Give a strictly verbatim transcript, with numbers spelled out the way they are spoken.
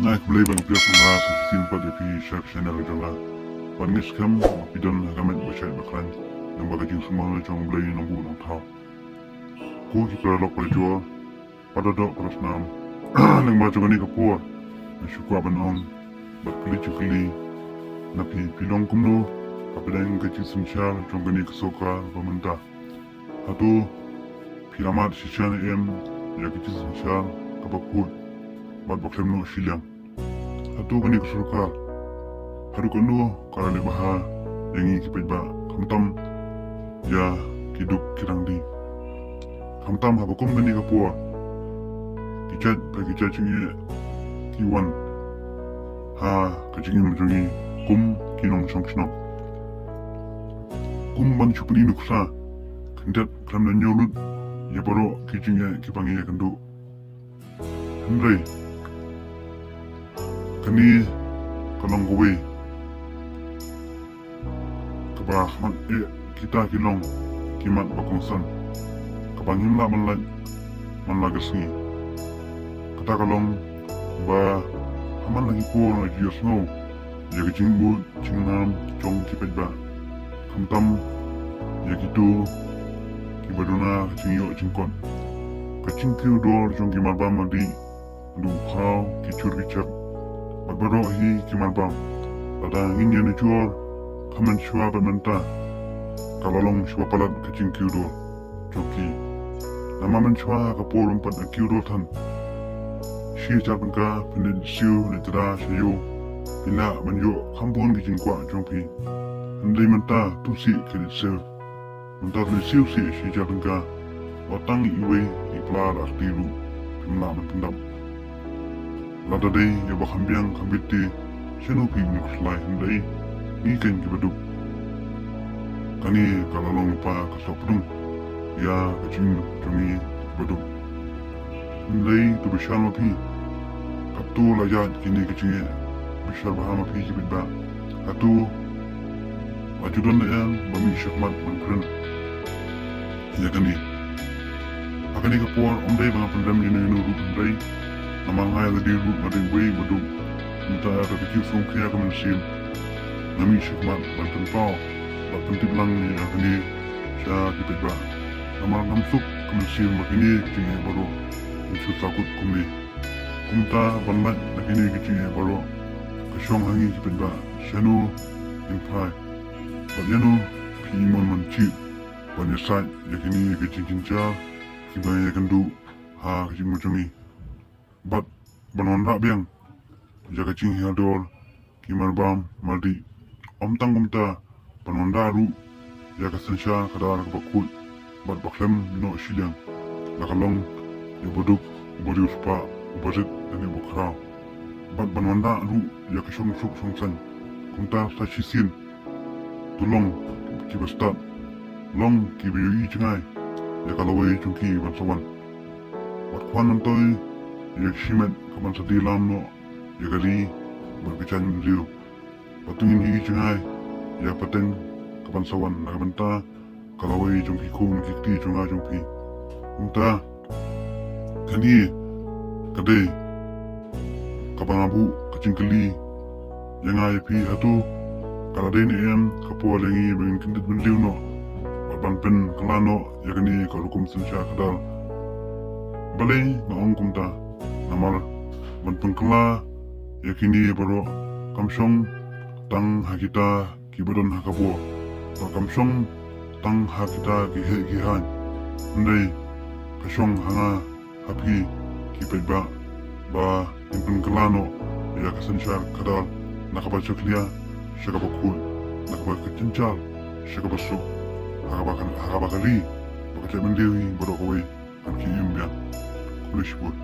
Nga ai khublei ban pdiang sngewbha sa shisien pat ïa phi sha ka channel jong nga. Bad nga ngeit skhem ba phi don ha ka met ba shait ba khlaiñ lyngba ka jingsumar jong U Blei Nongbuh Nongthaw. Ko ki paralok parajor, para doh para snam, lyngba jong kane ka por nga shu kwah ban ong bad kylli jingkylli na phi, phi long kumno hapdeng ka jingsynshar jong kane ka sorkar ba mynta? Hato phi la mad shisha ne em ïa ka jingsynshar kaba khuid bad ba khlem noh shiliang? Hato kane ka sorkar haduh katno ka la leh bha ïa ngi ki paidbah, khamtam ïa ki duk ki rangli? Khamtam haba kum kane ka por ki jait pa ki jait jingeh ki wan ha ka jingim jong ngi kum ki nongshong shnong. Kum ban shu pyni nuksa khyndiat khlem da ñiew lut ïa baroh ki jingeh kiba ngi ïakynduh. Hynrei kane ka long kawei kaba khmat eh kita ki long ki mat ba kongsan kaba ngim lah ban lait man la ka sngi. Kata ka long ba ha man la ki por nga ju ïohsngew ïa ka jingud jingnam jong ki paidbah, khamtam ïa kito kiba duna ka jingïoh jingkot. Ka jingkiew dor jong ki marbam mardih, duh khaw, ki jhur ki jhep bad baroh hi ki marbam, lada ngin ïanujor ha mynshuwa bad mynta, ka la long shuwa palat ka jingkiew dor jong ki. Namar mynshuwa ha ka por ym pat da kiew dor than, shi hajar tyngka phin leit siew leit trai sha ïew, phin lah ban ïoh kham bun ki jingkwah jong phi. Hynrei mynta to siew ki leit siew, mynta to leit siew siew shi hajar tyngka, wat tang iwei i pla da kti ruh phim lah ban pyndap. Lada dei ïa ba kham biang kham bit te, shano phi un khuslai? Hynrei ngi keiñ kiba duk, kane ka la long lypa ka soh pdung ïa ka jingim jong ngi kiba duk. Hynrei to bishar ma phi, katto la ïaid kine ki jingeh, bishar bha ma phi ki paidbah. Hato la ju don ne em ba mih shakhmat ban kren ïa kane? Ha kane ka por ym dei ba nga pynrem ïano ïano ruh, hynrei namar nga ïa lade ruh nga dei uwei ba duk. Mynta da ka jingsngewkhia ka mynsiem nga mih shakhmat ban pynpaw bad pyntip lang ïa kane sha ki paidbah. Namar ngam suk ka mynsiem ba kine ki jingeh baroh kin shu sahkut kumne. Kumta ban lait na kine ki jingeh baroh ka shong ha ngi ki paidbah, shano ngin phai bad ïano phi i mon man chit ban ïasaid ïa kine ki jingjynjar kiba ïakynduh ha ka jingmut jong ngi. Bad ban wanrah biang ïa ka jinghiar dor ki marbam mardih. Ym tang kumta, ban wanrah ruh ïa ka synshar khadar kaba khuid bad ba khlem noh shiliang, la ka long ïa uba duk, uba riewspah, uba rit lane uba khraw. Bad ban wanrah ruh ïa ka shongsuk shongsaiñ. Kumta sa shisien to long kiba stad, long kiba ïohi jngai ïa ka lawei jong ki ban sa wan. Wat kwah myntoi ïa ka shimet ka ban sa die lam noh ïa ka ri bad ka jaitbynriew. Bad to ngin ïohi jngai ïa ka pateng ka ban sa wan na ka bynta ka lawei jong ki khun ki kti jong nga jong phi. Kumta kane ka dei kaba nga buh ka jingkylli ïa nga ïa phi, hato ka la dei ne em ka por ïa ngi ba ngin kyndit bynriew noh bad ban pynkylla noh ïa kane ka rukom synshar khadar? Balei nga ong kumta? Namar ban pynkylla ïa kine baroh kam shong tang ha kita kiba don ha ka bor, bad kam shong tang ha kita ki heh ki haiñ, hynrei ka shong ha nga ha phi ki paidbah ba ngin pynkylla noh ïa ka synshar khadar na kaba jakhlia sha kaba khuid, na kaba ka jynjar sha kaba suk, ha kaba ka, ha kaba ka ri bad ka jaitbynriew hi baroh kawei kan khie im biang. Khublei shibun.